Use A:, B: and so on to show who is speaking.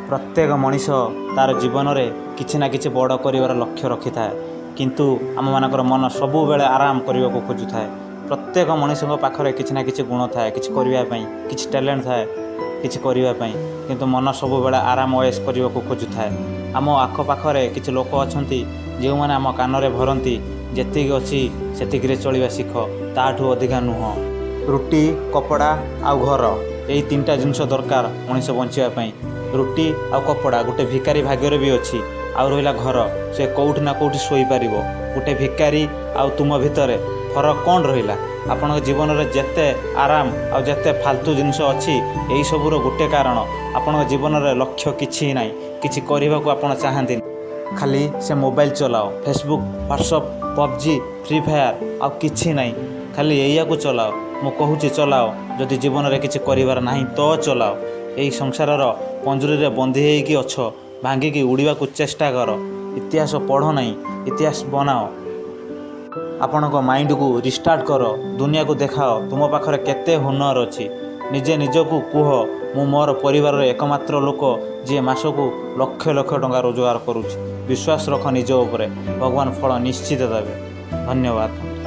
A: ପ୍ରତ୍ୟେକ ମଣିଷ ତା'ର ଜୀବନରେ କିଛି ନା କିଛି ବଡ଼ କରିବାର ଲକ୍ଷ୍ୟ ରଖିଥାଏ, କିନ୍ତୁ ଆମମାନଙ୍କର ମନ ସବୁବେଳେ ଆରାମ କରିବାକୁ ଖୋଜୁଥାଏ। ପ୍ରତ୍ୟେକ ମଣିଷଙ୍କ ପାଖରେ କିଛି ନା କିଛି ଗୁଣ ଥାଏ କିଛି କରିବା ପାଇଁ, କିଛି ଟ୍ୟାଲେଣ୍ଟ ଥାଏ କିଛି କରିବା ପାଇଁ, କିନ୍ତୁ ମନ ସବୁବେଳେ ଆରାମ ଅଏସ କରିବାକୁ ଖୋଜୁଥାଏ। ଆମ ଆଖପାଖରେ କିଛି ଲୋକ ଅଛନ୍ତି, ଯେଉଁମାନେ ଆମ କାନରେ ଭରନ୍ତି, ଯେତିକି ଅଛି ସେତିକିରେ ଚଳିବା ଶିଖ, ତାଠୁ ଅଧିକା ନୁହଁ। ରୁଟି, କପଡ଼ା ଆଉ ଘର, ଏଇ ତିନିଟା ଜିନିଷ ଦରକାର ମଣିଷ ବଞ୍ଚିବା ପାଇଁ। ରୁଟି ଆଉ କପଡ଼ା ଗୋଟେ ଭିକାରୀ ଭାଗ୍ୟରେ ବି ଅଛି। ଆଉ ରହିଲା ଘର, ସେ କେଉଁଠି ନା କେଉଁଠି ଶୋଇପାରିବ। ଗୋଟେ ଭିକାରୀ ଆଉ ତୁମ ଭିତରେ ଫରକ କ'ଣ ରହିଲା? ଆପଣଙ୍କ ଜୀବନରେ ଯେତେ ଆରାମ ଆଉ ଯେତେ ଫାଲତୁ ଜିନିଷ ଅଛି, ଏଇସବୁର ଗୋଟେ କାରଣ, ଆପଣଙ୍କ ଜୀବନରେ ଲକ୍ଷ୍ୟ କିଛି ନାହିଁ। କିଛି କରିବାକୁ ଆପଣ ଚାହାନ୍ତିନି। ଖାଲି ସେ ମୋବାଇଲ ଚଲାଅ, Facebook, WhatsApp, PUBG, free fire, ଆଉ କିଛି ନାହିଁ। ଖାଲି ଏଇଆକୁ ଚଲାଅ। ମୁଁ କହୁଛି ଚଲାଅ, ଯଦି ଜୀବନରେ କିଛି କରିବାର ନାହିଁ ତ ଚଲାଅ। ଏଇ ସଂସାରର ପଞ୍ଜୁରୀରେ ବନ୍ଦି ହେଇକି ଅଛ, ଭାଙ୍ଗିକି ଉଡ଼ିବାକୁ ଚେଷ୍ଟା କର। ଇତିହାସ ପଢ଼ ନାହିଁ, ଇତିହାସ ବନାଅ। ଆପଣଙ୍କ ମାଇଣ୍ଡକୁ ରିଷ୍ଟାର୍ଟ କର। ଦୁନିଆକୁ ଦେଖାଅ ତୁମ ପାଖରେ କେତେ ହୁନର ଅଛି। ନିଜେ ନିଜକୁ କୁହ, ମୁଁ ମୋର ପରିବାରର ଏକମାତ୍ର ଲୋକ ଯିଏ ମାସକୁ ଲକ୍ଷ ଲକ୍ଷ ଟଙ୍କା ରୋଜଗାର କରୁଛି। ବିଶ୍ୱାସ ରଖ ନିଜ ଉପରେ, ଭଗବାନ ଫଳ ନିଶ୍ଚିତ ଦେବେ। ଧନ୍ୟବାଦ।